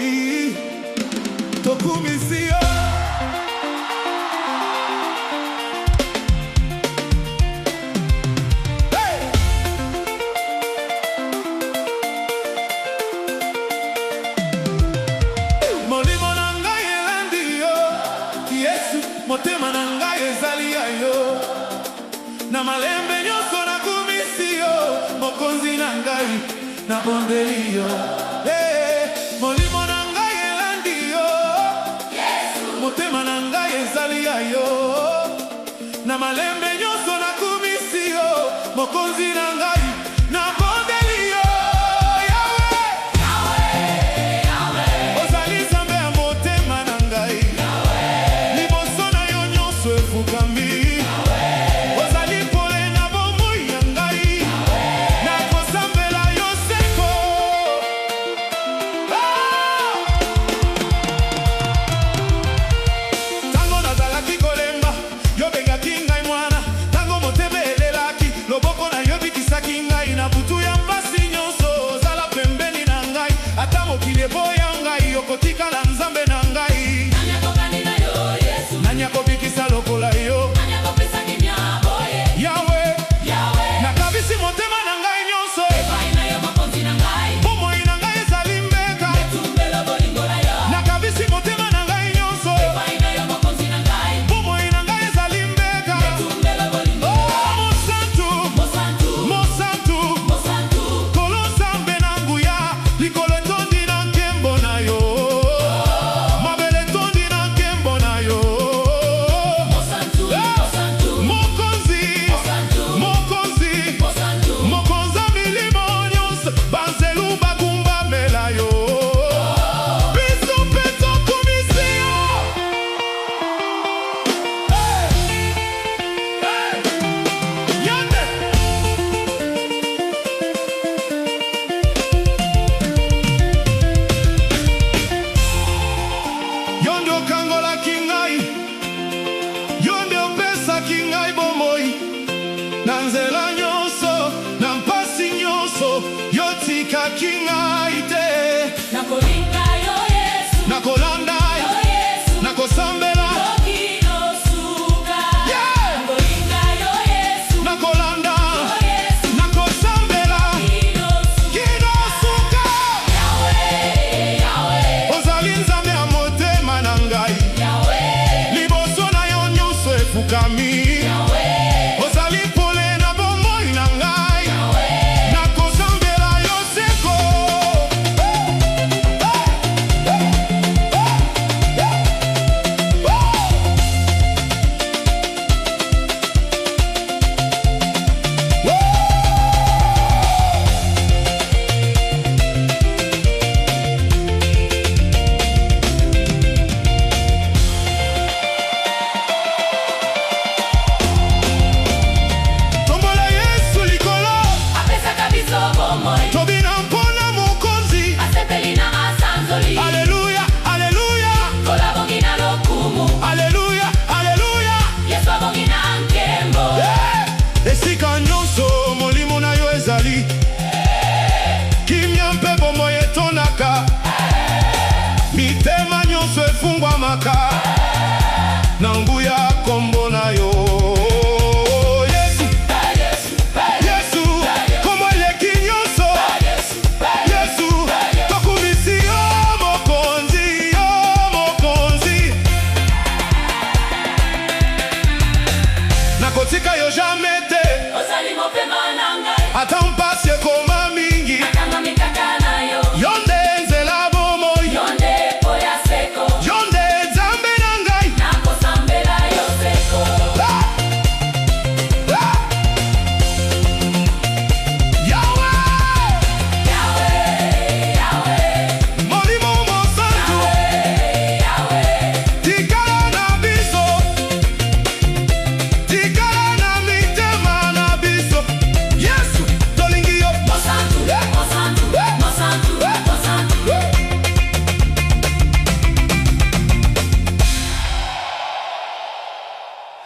ngai, tokumisi yo. Hey! Molimo na ngai elandi yo, Yesu, motema na ngai ezali ya yo. Na malembe nyonso nakumisi yo, mokonzi na ngai, nabondeli yo. Hey, molimo na ngai elandi yo, motema na ngai ezali ya yo. Na malembe nyonso nakumisi yo, mokonzi na ngai, nabondeli yo. Yawe, ozali Nzambe ya motema na ngai, liboso na yo nyonso efukami. Ozali pole na bomoi ya ngai, nakosambela yo seko. Ah! Ntango nazalaki kolemba, yobengaki ngai mwana. Ntango motema elelaki, loboko na yo ebikisaki ngai. Na butu ya mpasi nyonso ozala pembeni na ngai. Ata mokili eboya ngai, okotikala Nzambe na ngai. Nani akokani na yo, Yesu? Nani akobikisa lokola yo? Nani akopesa kimia boye? Yawe. Yawe. Nakabisi motema na ngai nyonso. Epai na yo, mokonzi na ngai. Bomoi na ngai ezali mbeka. Etumbelo bolingo na yo. Nakabisi motema na ngai nyonso. Epai na yo, mokonzi na ngai. Bomoi na ngai ezali mbeka. Etumbelo bolingo. Oh, mosantu. Mosantu. Mosantu. Mosantu. Kolo Nzambe na nguya, likolo etondi na nkembo na yo, mabele etondi na nkembo na yo. Mosantu. Mosantu. Mokonzi. Mosantu. Mokonzi. Mosantu. Mokonzi ya milimo nyonso, banzelu bagumbamela yo, biso mpe tokumisi yo. Hey! Hey! Yande! Yo nde okangolaki ngai, yo nde opesaki ngai bomoi. Na nzela nyonso, na mpasi nyonso, yo tikaki ngai te. Nakolinga yo, Yesu. Nakolanda. Yo, Yesu. Nakosambela. Kino suka. Yeah! Nakolinga yo, Yesu. Nakolanda. Yo, Yesu. Nakosambela. Kino suka. Kino suka. Yahweh, Yahweh. Ozali Nzambe ya motema na ngai. Yahweh. Liboso na yo nyonso efukami. Yahweh. Ozali pole na bomoi na ngai. Yahweh. Nakosambela yo seko. Hey! Hey! Hey! Hey! Hey! Woo! Tombola Yesu likolo. Apesaka biso bomoi. Tobina mpona mokonzi. Asepeli na masanzoli. Aleluya, aleluya. Nkolo abongi na lokumu. Aleluya, aleluya. Yesu abongi na nkembo. Eh! Esika nyonso molimo na yo ezali, kimia mpe bomoi etondaka, mitema nyonso efungwamaka na nguya.